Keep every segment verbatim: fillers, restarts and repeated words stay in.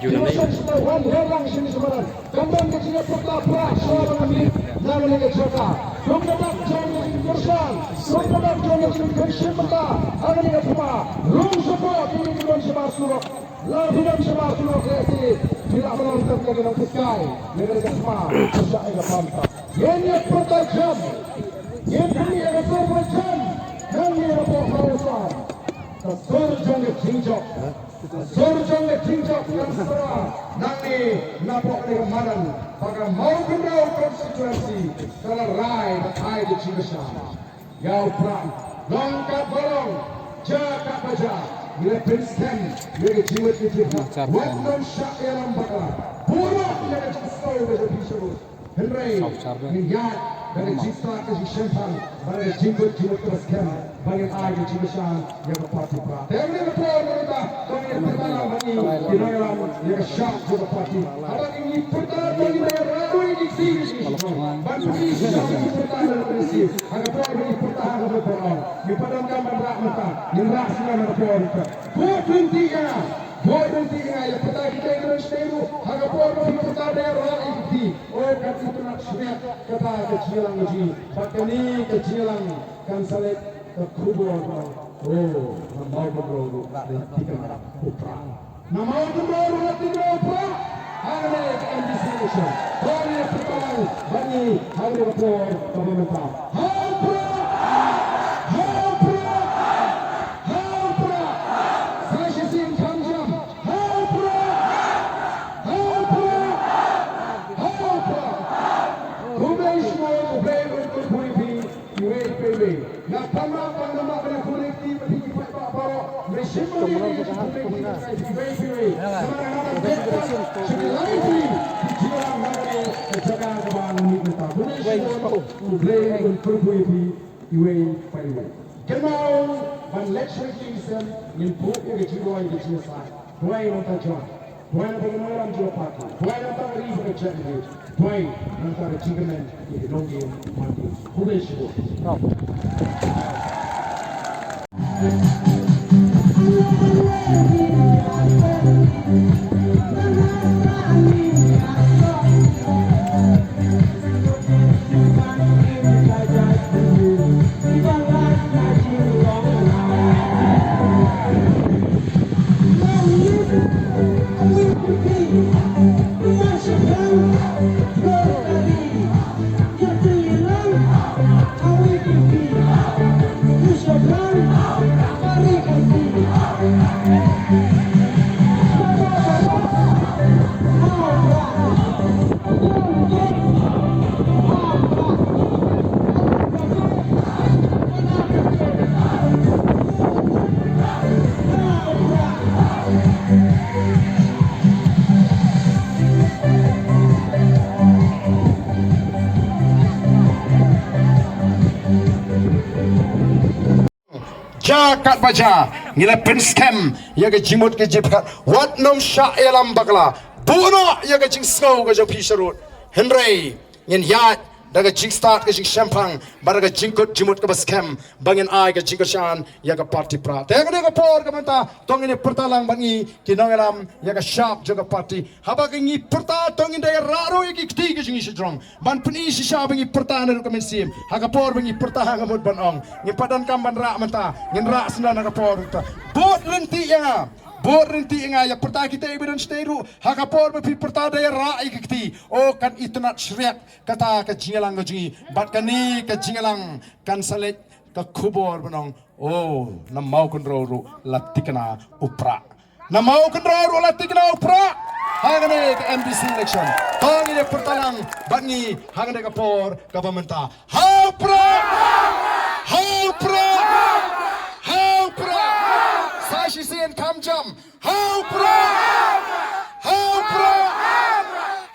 Wan wan lang shin sumar. Kan don ka jingïapyrta pra shuwa ban mih na kane ka jaka. Kum ka dak jong ka jingkyrshan, kum ka dak jong ka jingkyrshan mynta ha kane ka thma. Rung shapoh kine ki don shabar surok. La phi don shabar surok lehse phi lah ban long tang ka nongpynkai na kane ka thma. Pyrshah ïa ka bam ta. Ngin ïapyrta jam. Ngin pynmih ïa ka sur ba jam. Nangne hapoh Mawsar. Ka sur jong ka jingjop. Sur jong ka jingjop kan sa nangne napoh kane ka madan ba ka Mawkynrew constituency ka la rai ban ai ka jingkyrshan ïa u Prah. Long katba long, jia katba jia, ngi la pynskhem ïa ka jingmut ka jingpyrkhat. Wat nym shah ïalam bakla. Buh noh ïa ka jingsngew ka jong phi sha ruh. Hynrei ngin ïaid da ka jingstad ka jingshemphang bad da ka jingkut jingmut kaba skhem ba ngin ai ka jingkyrshan ïa ka party Prah. Te mynta ka por mynta to ngin pyrta lang bad ngi ki nongïalam ïa ka shap jong ka party. Haba ngi pyrta to ngin da rah ruh ïa ki kti ki jingshemphang ban pynmih shisha ki jingpyrta na ka party. Ha ka por ba ngi pyrta ha ka por ba ngi pat donkam ban rah mynta ngin rah shisha na ka por mynta. Vote lynti ïa nga. Vote lynti ïa nga. Ïa pyrta kita ki don shatei ruh ha ka por ba phi pyrta da rah ïa ki kti. O, kan itynnad shriat kata ka jingïalang ka jong ngi. Bad kane ka jingïalang kan sa leit ka khubor ba, o, na Mawkynrew ruh la thikna u Prah. Na Mawkynrew ruh la thikna u Prah. Hangne ka M D C election. Bad ngi pyrta lang bad ngi hangne ka por kaba mynta. Ha u Prah! Ha u Prah! Ha u Prah! Sa shisien kham jam. Ha u Prah! Ha u Prah! Ha u Prah! Khublei shibun, U Blei un kyrkhu ïa phi iwei pa iwei. Nga pan map ba ngam lah ban ïakhublei kti bad phi ki paidbah baroh. Nga shim ba ngi ïakhublei kti bad phi iwei pa iwei. Namar nga dang bit sha ki lai tylli ki jingïalang na kane ka jaka kaba ngi mih mynta. Khublei shibun, U Blei un kyrkhu ïa phi iwei pa iwei. Kynmaw ban leit sha ïing sha sem, ngin buh ïa ka jingroi ka jingïasaid. Duwai nangta jong, duwai nangta ka nongïalam jong ka party, duwai nangta ka ri bad ka jaitbynriew, duwai nangta ka jingkyrmen ïa ki nongdie mandie. Khublei shibun. Jia katba jia, ngi la pynskhem ïa ka jingmut ka jingpyrkhat. Wat nym shah ïalam bakla. Buh noh ïa ka jingsngew ka jong phi sharud. Hynrei ngin ïaid da ka jingstad ka jingshemphang bad da ka jingkut jingmut kaba skhem ba ngin ai ka jingkyrshan ïa ka party Prah. Te ha kane ka por ka mynta to ngin ïa pyrta lang bad ngi ki nongïalam ïa ka shap jong ka party. Haba ka ngi pyrta to ngin da ïa rah ruh ïa ki kti ki jong ngi shajrong ban pyni shisha ba ngi pyrta na ruh ka mynsiem. Ha ka por ba ngi pyrta ha ka mut ban ong, ngim pat donkam ban rah mynta, ngin rah sngewbha ha ka por mynta. Vote lynti ïa nga. Vote lynti ïa nga. Ïa pyrta kita iba don shatei ruh, ha ka por ba phi pyrta da ïa rah ïa ki kti, o, kan itynnad shriat kata ka jingïalang ka jong ngi. Bad kane ka jingïalang kan sa leit ka khubor ban ong, o, na Mawkynrew ruh la thikna u Prah. Na Mawkynrew ruh la thikna u Prah. Ha kane ka M D C election to ngin ïa pyrta lang bad ngi ha kane ka por kaba mynta. Ha u Prah! Ha u Prah! Ha u Prah! Sa shisien kham jam. Ha u Prah! Ha u Prah!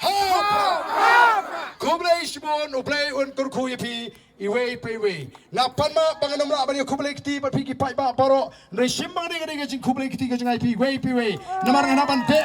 Ha u Prah! Khublei shibun, U Blei un kyrkhu ïa phi iwei pa iwei. Nga pan map ba ngan ym lah ban ïa khublei kti bad phi ki paidbah baroh. Hynrei shim ba nga dei ka dei ka jingkhublei kti ka jong nga ïa phi iwei pa iwei. Namar nga hap ban dei